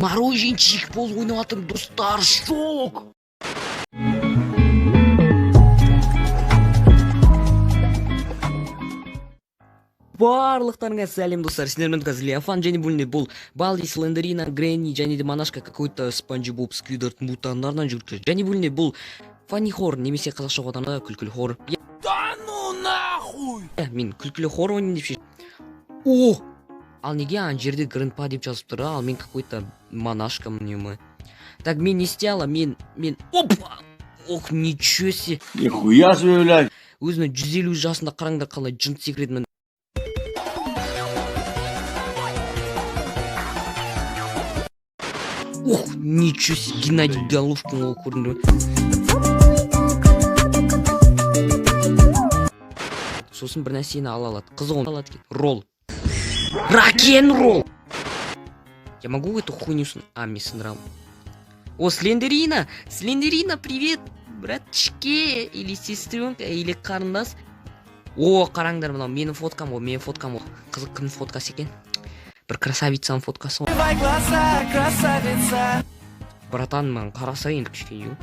Мороженщик болып ойнап жатырмын, достар, шок. Барлықтарыңа сәлем, достар. Сіздермен қазір Леофан және бүгінде бұл Балди, Слендерина, Гренни және де Монашка какой-то Спанч Боб Сквидвард мутандарынан жүгіріп. Және бүгінде бұл Фанни Хор немесе қазақша аударғанда күлкілі хор. Да ну нахуй! Мен күлкілі хор ойнайын деп шештім. О! Ал неге ана жерде Грандпа деп жазып тұр, ал мен какой-то монашка міне. Так, мен не істей аламын? Мен опа! Ох, ничего себе! Нихуя себе, блядь! Өзінің 150 жасында қараңдар қалай жынды секіреді. Ох, ничего себе, Геннадий Головкин ол көрінді. Сосын бір нәрсені ала алады. Қызық оны алады екен. Ролл. Рок-н-ролл. Я могу эту хуйню А, мне сындрал. О, Слендерина! Слендерина, привет! Братчике, или сестренка, или қарындас. О, қараңдар, мынау менің фоткам ғой, менің фоткам ғой. Қызық, кімнің фоткасы екен? Бір красавицаның фоткасы ғой. Глаза, красавица. Братан, маған қараса енді кішкене.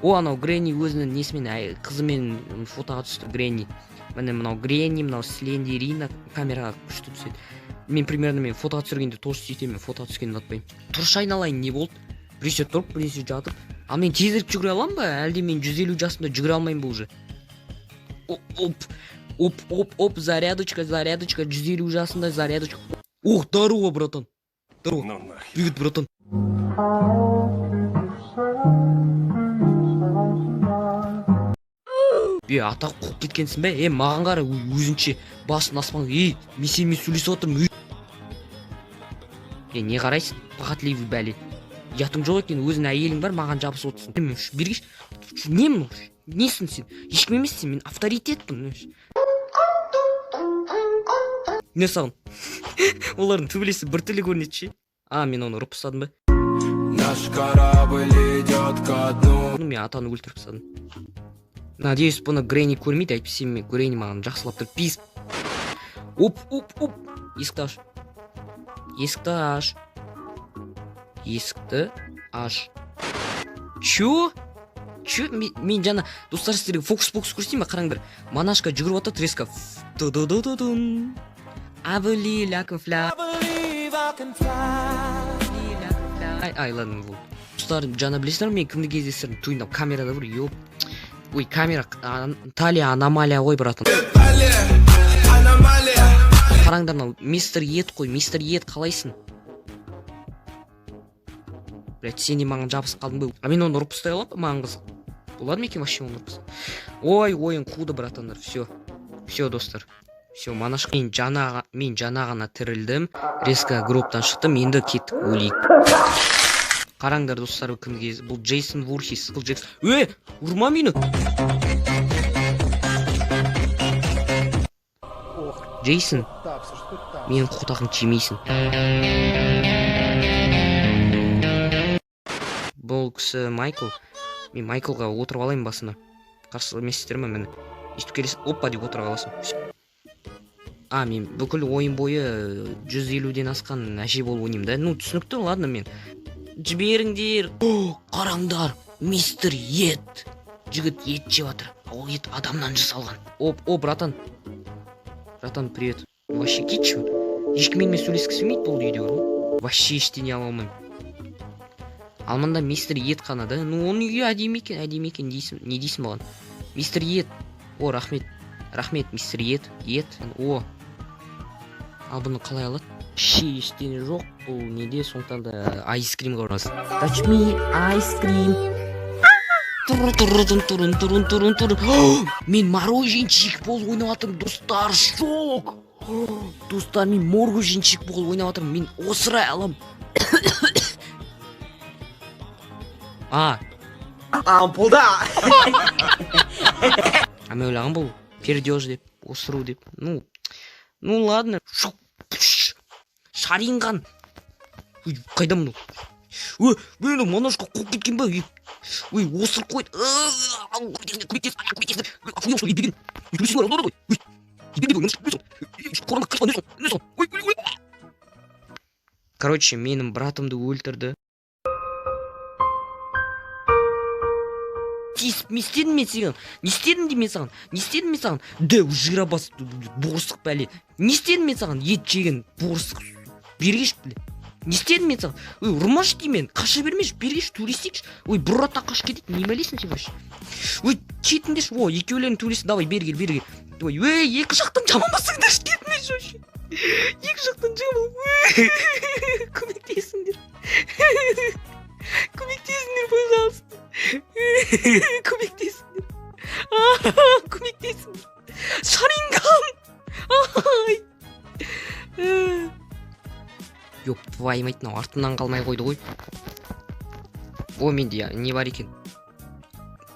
О, анау Гренни өзінің несімен, қызымен фотоға түсті Гренни. Міне мынау Гренни, мынау Слендерина камераға күшті түседі. Мен примерно мен фотоға түсіргенде тоже сөйтемін, мен фотоға түскенді ұнатпаймын. Тұршы айналайын, не болды? Біресе тұрып, біресе жатып. Ал мен тезірек жүгіре аламын ба? Әлде мен 150 жасымда жүгіре алмаймын ба уже? Оп, оп, оп, оп, зарядочка, зарядочка, 150 жасында зарядочка. Ох, здорово, братан. Здорово. Ну нахер. Привет, братан. Е, ата қуып кеткенсің бе? Е, маған қара, өзінше басын аспан. Ей, мен сенімен сөйлесіп отырмын. Е, не қарайсың? Похотливый бәле. Ұятың жоқ екен, өзің әйелің бар, маған жабысып отырсың. Е, бергеш. Не мынау? Несің сен? Ешкім емессің, мен авторитетпін. Не саған? Олардың төбелесі біртүрлі көрінеді ше. А, мен оны ұрып тастадым ба? Наш корабль идет ко дну. Ну, мен атаны өлтіріп тастадым. Надеюсь, бұны Гренни көрмейді, әйтпесе мен Гренни маған жақсылап тұрып пис. Оп, оп, оп. Есікті аш. Есікті аш. Есікті аш. Чё? Чё? Мен жаңа, достар, сіздерге фокус-фокус көрсетейін ба? Қараңдар. Монашка жүгіріп жатыр, резко. Ту-ду-ду-ду-дун. I believe I can fly. Ай, ай, ладно, болды. Достар, жаңа білесіңдер ме, мен кімді кездестірдім? Туйнап камерада бір, ёп. Ой, камера, талия аномалия ғой, братан. Қараңдар, мынау мистер Ет қой, мистер Ет, қалайсың? Блять, сен де маған жабысып қалдың ба? А мен оны ұрып тастай аламын ба? Маған қызық. Болады ма екен вообще оны ұрып тастай? Ой, ойын қуды, братандар, все. Все, достар. Все, монашка. Мен жаңа ғана тірілдім. Резко гробтан шықтым, енді кеттік өлейік. Қараңдар, достар, кім кез-, бұл Джейсон Вурхис. Бұл Джейсон. Е, ұрма мені! Джейсон, менің қотағым жемейсің. Бұл кісі Майкл. Мен Майклға отырып алайын басына. Қарсы емессіздер ме, міне. Өйстіп келесің, опа деп отыра қаласың. Всё. А, мен бүкіл ойын бойы 150-ден асқан әже болып ойнаймын да. Ну, түсінікті, ладно, мен. Жіберіңдер. О, қараңдар, мистер Ет. Жігіт ет жеп жатыр. Ол ет адамнан жасалған. Оп, о, братан. Братан, привет. Вообще кетші. Ешкім менімен сөйлескісі келмейді бұл үйде бар ғой. Вообще ештеңе ала алмаймын. Ал мында мистер Ет қана да. Ну, оның үйі әдемі екен, әдемі екен дейсің. Не дейсің маған? Мистер Ет. О, рахмет. Рахмет, мистер Ет. Ет. О. Ал бұны қалай алады? Вообще ештеңе жоқ. Бұл неде, сондықтан да айскримға барасың. Touch me, ice cream. Турун, турун, турун, турун, турун, турун. О, мен мороженщик болып ойнап жатырмын, достар, шок. Достар, мен мороженщик болып ойнап жатырмын. Мен осырай аламын. А. Ампулда. А мен ойлағам бұл пердеж деп, осыру деп. Ну, ну ладно. Шок. Шаринған. Ой, қайда мынау? Ой, мені монашка қуып кеткен ба? Ой, ой, осырып қойды. Короче, менің братымды өлтірді. Тиісіп не істедім мен саған? Не істедім деймін мен саған? Не істедім мен саған? Дәу жиробас, борсық бәле. Не істедім мен саған? Ет жеген борсық. Бергеш, бля. Не істедім мен саған? Ой, ұрмашы деймін мен. Қаша бермеші, бергеш, төйлесейікші. Ой, бір ұрады да қашып кетеді. Не бәлесің сен вообще? Ой, кетіңдерші. О, екеулерің төйлесін. Давай, бері кел, бері кел. Ой, ей, екі жақтан жаманбасыңдаршы, кетіңдерші вообще. Екі жақтан жаман. Көмектесіңдер. Көмектесіңдер, пожалуйста. Көмектесіңдер. Көмектесіңдер. Шаринган. Ай. Ёб твою мать, мынау артымнан қалмай қойды ғой. О, менде не бар екен?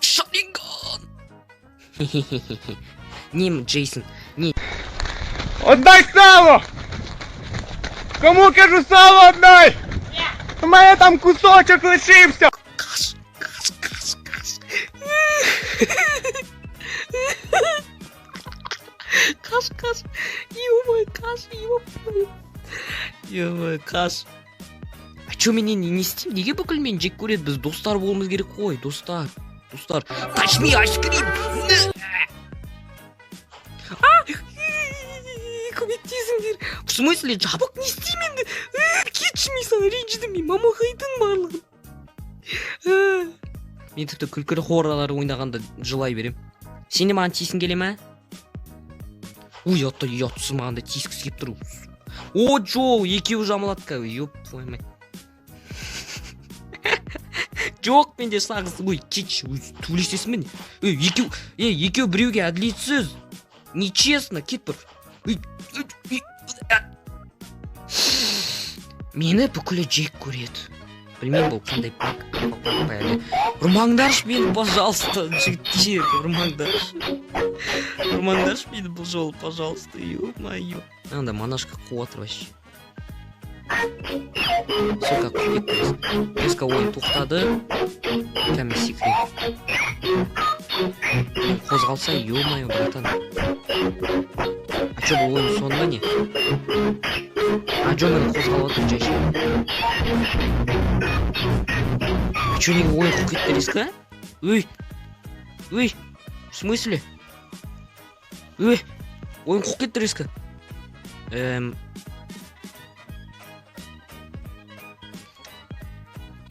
Шаринган. Не, Джейсон, не. Отдай сало! Кому, кажу, сало отдай! У мене там кусочок лишився! Қаш, қаш, қаш, қаш. Қаш, қаш. Ё-моё, қаш, ё-моё. Ё-моё, қаш. А чё, мен енді не істеймін? Неге бүкіл мені жек көреді? Біз достар болуымыз керек қой, достар. Достар. Touch me, ice cream. А! Көмектесіңдер. В смысле, жабық, не істеймін енді? Кетші, мен саған ренжідім, мен мамағайдың барлығын. Мен тіпті күлкілі хоррорлар ойнағанда жылай берем. Сен де маған тиісің келе ме? Ой, ұятты, ұятсыз, маған да тиіскісі келіп тұр. О, жоқ, екеуі жамылады қазір. Ёб твою мать. Жоқ, менде сағыз. Ой, кетші, ой, төбелесесің бе не? Ей, екеу, ей, екеу біреуге әділетсіз. Нечестно, кет бір. Ой, ой, ой, а. Мені бүкілі жек көреді. Білмеймін, бұл қандай баг, баг па әлде. Ұрмаңдаршы мені, пожалуйста, жігіттер, ұрмаңдаршы. Ұрмаңдаршы мені бұл жолы, пожалуйста, ё-моё. Анда монашка қуып жатыр вообще. Сука, қуып кетті. Резко ойын тоқтады. Кәдімгі секірейін. Қозғалса, ё-моё, братан. А чё, бұл ойын соңы ма не? А чё, міне қозғалып жатыр жай жай. А чё, неге ойын қуып кетті резко? Ой, ой, в смысле? Ой, ойын қуып кетті резко.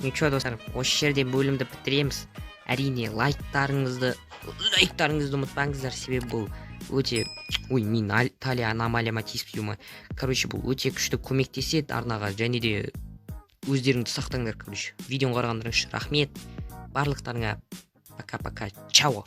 Ничего, достар, осы жерде бөлімді бітіреміз. Әрине, лайктарыңызды ұмытпаңыздар, себебі бұл өте, ой, мен талия аномалияма тиісіп ё-моё. Короче, бұл өте күшті көмектеседі арнаға, және де өздеріңді сақтаңдар, короче. Видеоны қарағандарың үшін рахмет. Барлықтарыңа пока-пока, чао.